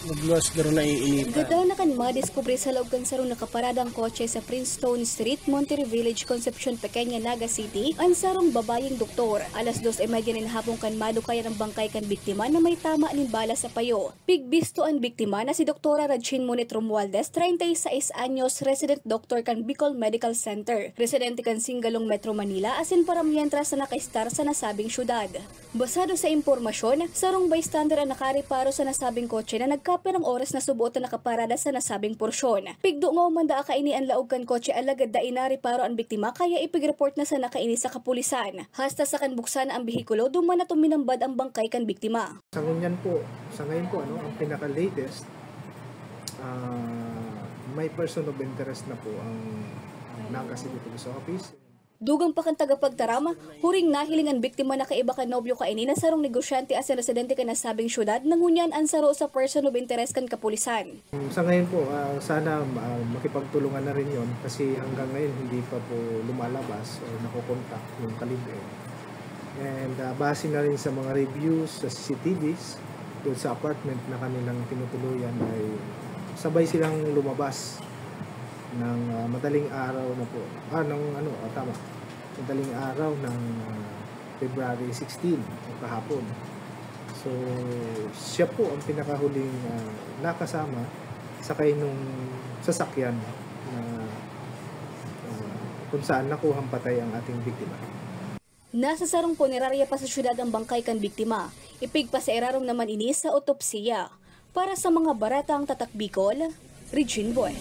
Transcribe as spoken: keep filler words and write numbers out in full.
Nagluwas garo na iinitan. Gadan na kan madiskubre sa laog kan sarong nakaparadang kotse sa Prince Tony Street, Monterey Village, Concepcion Pequeña, Naga City, an sarong babayeng doktor. Alas dos y media nin hapon kan madukayan ang bangkay kan biktima na may tama nin bala sa payo. Pigbisto an biktima na si Doktora Rajin Monet Romualdez, treinta y seis anyos, resident doktor kan Bicol Medical Center, residente kan Singalong, Metro Manila, asin para mientras na nakaistar sa nasabing syudad. Basado sa impormasyon, sarong bystander ang nakareparo sa nasabing kotse na nagkapirang oras na suboot na nakaparada sa nasabing porsyon. Pigdo nga umanda kaini an laog kan kotse, alagad dai nareparo an biktima, kaya ipigreport na sana kaini sa kapulisan. Hasta sa kan buksan na ang behikulo, duman na tuminambad ang bangkay kan biktima. Sa ngunyan po, sa ngayon po, ano, ang pinaka-latest, ah, may person of interest na po ang Naga City Police Office. Dugang pa kan tagapagtaram, huring nahiling an biktima na kaiba kan nobyo kaini na sarong negosyante asin residente kan nasabing syudad, na ngunyan an saro sa person of interest kan kapulisan. Sa ngayon po, ah, sana ah, makipagtulungan na rin yon kasi hanggang ngayon hindi pa po lumalabas o nakokontak yung kalibin. And ah, base na rin sa mga reviews sa C C T Vs doon sa apartment na kanilang tinutuluyan ay sabay silang lumabas ng ah, madaling araw na po. Ah, ng ano, ah, tama. Madaling araw ng ah, February sixteen o kahapon. So, siya po ang pinakahuling ah, nakasama sakay nung sasakyan na ah, kung saan nakuhang patay ang ating biktima. Nasa sarong punerarya pa sa syudad ang bangkay kan biktima. Ipigpasairarom naman ini sa otopsiya. Para sa mga baretang Tatak Bicol, Regine Boy.